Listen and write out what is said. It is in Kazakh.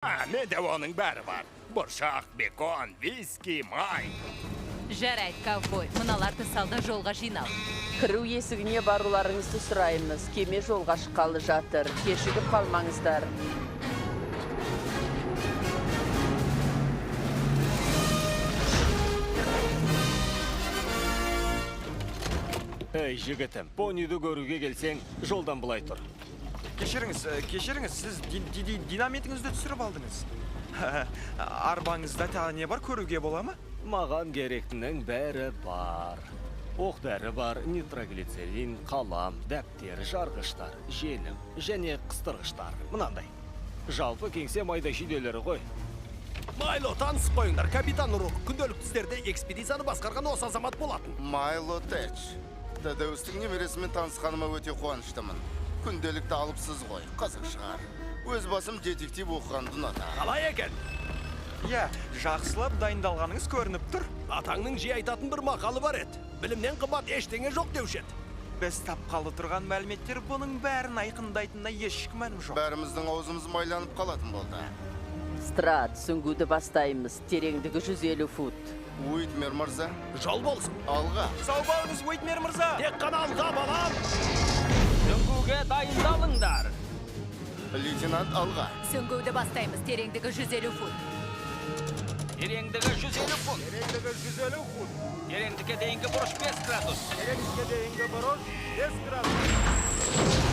Менде оның бәрі бар. Бұршақ, бекон, виски, май. Жарайды, ковбой, мыналарды сал да жолға жинал. Кіру есігіне баруларыңызды сұраймыз. Кеме жолға шыққалы жатыр. Кешігіп қалмаңыздар. Ей, жігітім, пониді көруге келсең, жолдан былай тұр. Кешіріңіз, кешіріңіз, сіз динамитіңізді түсіріп алдыңыз. Арбаңызда тағы не бар, көруге бола ма? Маған керектінің бәрі бар. Оқ дәрі бар, нитроглицерин, қалам, дәптер, жарғыштар, желім және қыстырғыштар. Мынандай. Жалпы кеңсе майда шүйделері ғой. Майло, танысып қойыңдар. Капитан Рук күнделікті істерде экспедицияны басқарған осы азамат болатын. Майло Тэтч. Тадеустың немересімен танысқаныма өте қуаныштымын. Күнделікті алыпсыз ғой, қызық шығар. Өз басым детектив оқығанды ұнатамын. Қалай екен? Иә, жақсылап дайындалғаныңыз көрініп тұр. Атаңның жиі айтатын бір мақалы бар еді. Білімнен қымбат ештеңе жоқ деуші еді. Біз тапқалы тұрған мәліметтер бұның бәрін айқындайтынына еш күмәнім жоқ. Бәріміздің аузымыз майланып қалатын болды. Страт, сүңгуді бастаймыз. Тереңдігі 150 фут. Уитмер мырза, Жол болсын. Алға. Сау болыңыз, Уитмер мырза! Тек қана алға, балам! Сүңгуге дайындалыңдар. Лейтенант, алға. Сүңгуді бастаймыз. Тереңдігі 150 фут. Тереңдігі 150 фут. Тереңдігі 150 фут. Тереңдікке дейінгі бұрыш 5 градус. Тереңдікке дейінгі бұрыш 5 градус.